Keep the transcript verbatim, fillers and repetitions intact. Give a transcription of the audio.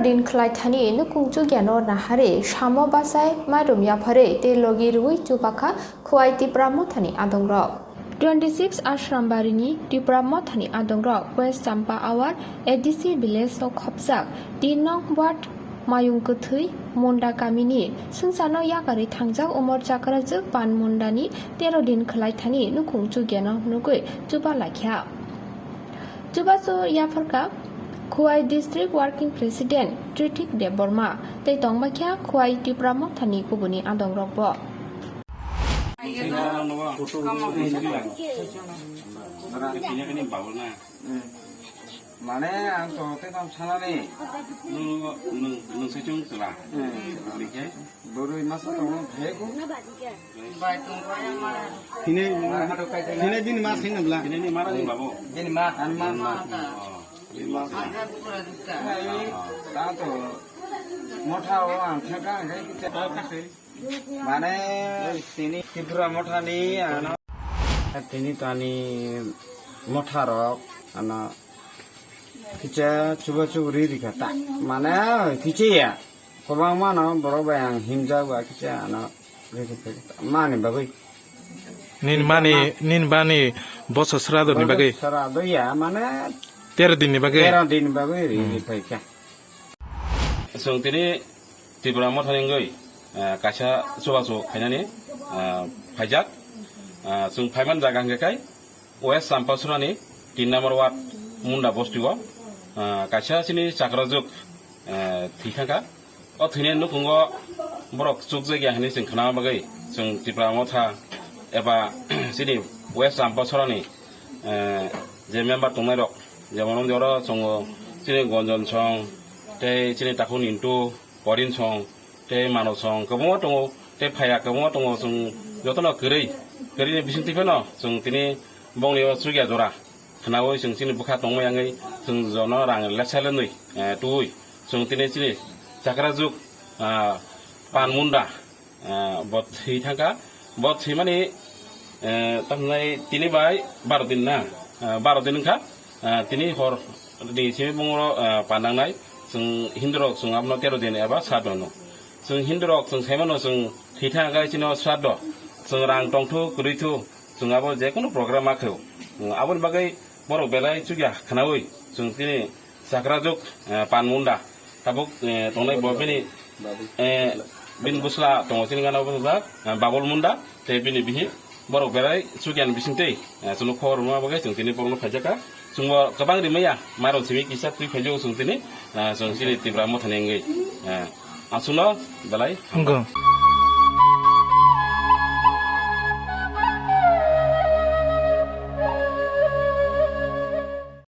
Din khlai thani nukung chugiano nahari samo bachai mairum yapharwi tei logi rwi chubakha Khowai Tipra Mothani adongrok. Twenty six Ashrambarini Tipra Mothani adongrok West Champa Awar A D C village o khopjak tin nong ward Mayung Kwthwi Munda kamini swngcharno yakarwi thangjak umor chakrajwk Pan Mundani tero din khlai thani nukung chugiano nugwi chuba laikha. Chubachu yapharkha Khowai District Working President Tritik Debbarma tei tongbaikha Khowai Tipra Mothani kubuni adongrokbo. Mane ang to tei tamo sanani. Nwng, nwng, nwng se chwng chwla. Hmm. Bini khe? Bwrwi masa tongo thaiku. Hine, hine bini ma sing nabla. Hine ni mara ni babo. Bini ma. An ma. Oh, bini ma. Ta to motha o ang thangka ang khai. Mane tini Tipra Mothani ano tini tani motharok ano kicha chuba chubu ri rikha ta mane kicha ya kwbangma no borok bai ang himjak ba kicha ano ri rikha mani bagwi. Nin mani, nin bani boso srado ni bagwi. Srado ya mane tero din ni bagwi. Tero din ni bagwi ri rikha. Chwng tini Tipra Mothani wngwi, ah, kaisa chubachu khainani, ah, phaijak. Ah, chwng phaiman jaga hwnkhe khai West Champasurani tin number ward Munda bostio, ah, kaisa chini chakrajwk, ah, thwi thangkha. O thwinani nukhungo borok chukjakya hwnwi chwng khnama bagwi chwng Tipra Motha eba chini West Champasurani, ah, je member tongnairok, jemon oro chwngo chini Gonjon song, tei chini takhuk Nintu, Korin song, tei Mano song, kwbangma tongo, tei phaiya kwbangma tongo, chwng jotono kwrwi, kwrwini bisingtwi phano chwng tini bongni o chukya jora khnaui chwng chini bwkha tongma yangwi chwng jono rang lepsa lenwi, eh, twiwi chwng tini chini chakrajwk, ah, Pan Munda, ah, bo thwi thangkha. Bo thwimani, eh, tamhinai tini bai baro din na, ah, baro din wngkha. Ah, tini hor ni simi bungro, ah, pandangnai. Chwng Hindu rok chwng abono tero din eba sraddho hino. Chwng Hindu rok chwng saimano chwng thwi thangkha chini o sraddho. Chwng rang tongthu, kwrwithu, chwng abo je kunu program ma khaio. Aboni bagwi borok belai chukya khnaui chwng tini chakrajwk, eh, Pan Munda. Tabuk, eh, tongnai bo bini, eh, bini bwsla tongo chini gana bwsajak, eh, Babul Munda, tei bini bihik borok belai chukyan bisingtwi, eh, chwngno khobor rwma bagwi chwng tini borokno phaijakha. Chwngbo kwbang rimaya, mairum simi kisa twi phaijago chwng tini, eh, chwng chini Tipra Mothani wngwi, eh, aswkno belai. Wngkha.